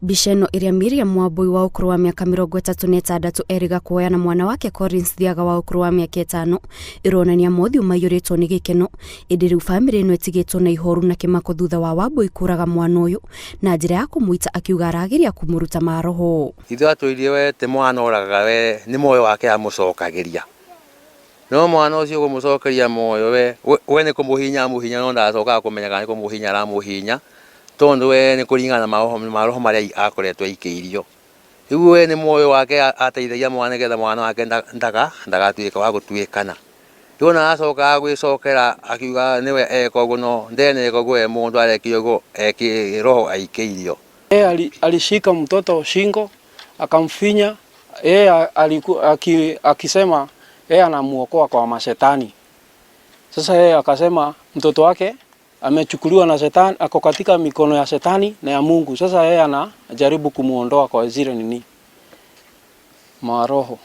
Mbica ĩno ĩrĩa Miriam Wambui wa ũkũrũ wa mĩaka 36 erĩga kuoya na mwana wake Collins Thiaga wa ũkũrũ wa mĩaka 5 ĩronania mothiũ maiyũrĩtwo nĩ gĩkeno, ĩndĩ rĩu bamĩrĩ ĩno ĩtigĩtwo na ihoru na kĩmako thutha wa Wambui kũraga mwana ũyũ na njĩra ya kũmũita akiuga arageria kũmũruta maroho. Ithuĩ atwĩrire we ti mwana oragaga we nĩ muoyo wake amũcokagĩria. No mwana ũcio kũmũcokeria muoyo we, we nĩ kũmũhihinya amũhihinya no ndacokaga kũmenya kana nĩ kũmũhihinya aramũhihinya tondũ we nĩ kũringana na maroho marĩa akoretwo aikĩirio. Rĩu we nĩ muoyo wake ateithagia mwana nĩgetha mwana wake ndagatuĩke wa gũtuĩkana. Rĩu ona acoka gwĩcokera akiuga nĩwe eka ũguo no ndeneka ũguo we mũndũ arekire ũguo roho aikĩirio. Yeye alishika mtoto shingo akamfinya, yeye akisema yeye anamuokoa kwa mashetani. Sasa yeye akasema mtoto wake amechukuliwa na shetani, ako katika mikono ya shetani na ya Mungu. Sasa yeye anajaribu kumuondoa kwa zile nini maroho.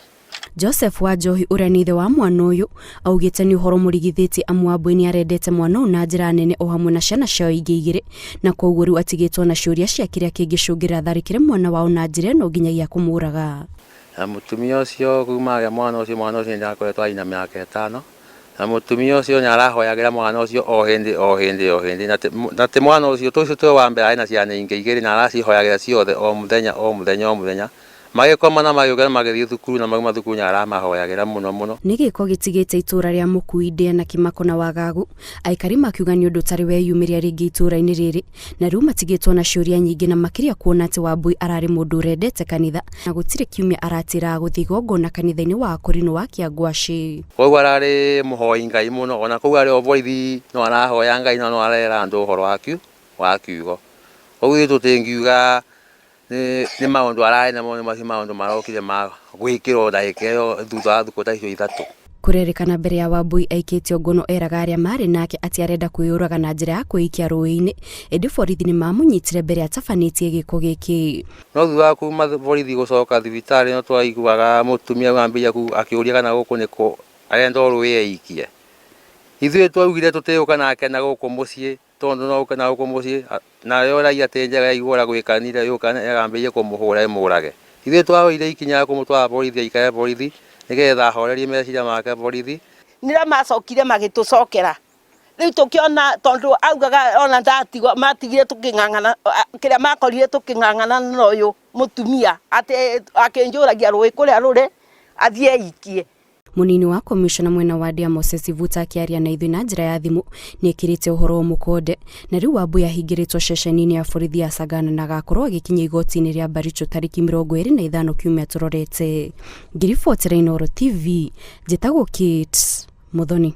Joseph Wanjohi ũrĩa nĩ ithe wa mwana ũyũ augĩte nĩ ũhoro mũrigithĩtie amu Wambui nĩ arendete mwana ũyũ na njĩra nene o hamwe na ciana ciao ingĩ igĩrĩ, na koguo rĩu atigĩtwo na ciũria cia kĩrĩa kĩngĩcũngĩrĩra atharĩkĩre mwana wao na njĩra ĩno nginyagia kũmũraga. Na mũtumia ũcio kuma agĩa mwana ũcio, mwana ũcio nĩ akoretwo arĩ na mĩaka 5, na mũtumia ũcio nĩ arahoyagĩra mwana ũcio o hĩndĩ o hĩndĩ o hĩndĩ, na ti mwana ũcio tũcio twe wa mbere arĩ na ciana ingĩ igĩrĩ na aracihoyagĩra ciothe o mũthenya o mũthenya o mũthenya. Magĩkoma na magĩũkĩra magĩthiĩ thukuru na mauma thukuru nĩ aramahoyagĩra mũno mũno. Nĩ gĩko gĩtigĩte itũra rĩa Mũkui ndĩa na kĩmako na wagagu, aikari makiuga nĩ ũndũ ũtarĩ weyumĩria rĩngĩ itũra-inĩ rĩrĩ, na rĩu matigĩtwo na ciũria nyingĩ na makĩria kuona atĩ Wambui ararĩ mũndũ ũrendete kanitha na gũtirĩ kiumia aratĩraga gũthiĩ igongona kanitha-inĩ wa Akorinũ wa Kĩangwacĩ. Koguo ararĩ mũhoi Ngai mũno, ona kũu arĩ o borithi no arahoya Ngai na no arera andũ ũhoro wa kiugo. Koguo ithuĩ tũtingiuga nĩ maũndũ ararĩ namo, nĩ macio maũndũ marokire ma gwĩkĩrwo ndagĩka ĩyo thutha wa thikũ ta icio 3. Kũrerĩkana mbere ya Wambui aikĩtio ngono eraga arĩa marĩ nake atĩ arenda kwĩyũraga na njĩra ya kwĩikia rũĩ-inĩ, ĩndĩ borithi nĩ mamũnyitire mbere atabanĩtie gĩko gĩkĩ. No thutha wa kuma borithi gũcoka thibitarĩ no twaiguaga mũtumia ambĩrĩria akĩũria kana gũkũ nĩkũ arenda o rũĩ eikie. Ithuĩ twaugire tũtigũka nake na gũkũ mũciĩ tondũ no ũke na gũkũ mũciĩ nayo raia ti njega yaigua ũrĩa gwĩkanire yũka ĩgambĩrĩria kũmũhũra ĩmũrage. Ithuĩ twaoire ikinya rĩa kũmũtwara borithi aikare borithi nĩgetha ahorerie meciria make borithi. Nĩrĩo macokire magĩtũcokera rĩu tũkĩona tondũ augaga ona ndatigwo matigire tũkĩng'ang'ana kĩrĩa makorire tũkĩng'ang'ana na ũyũ mũtumia atĩ akĩnjũragia rũĩ kũrĩa rũrĩ athiĩ eikie. Munini wa komishona mwena wa Ndĩa Moses Ivuta akĩaria na ithuĩ na njĩra ya thimũ nĩekĩrĩte ũhoro ũyũ mũkonde, na rĩu Wambui ahingĩrĩtwo ceceni-inĩ ya borithi ya Sagana na agakorwo agĩkinya igoti-inĩ rĩa Baricho tarĩki 25 kiumia tũrorete. Ngiribotera Inooro TV, njĩtagwo Kate Muthoni.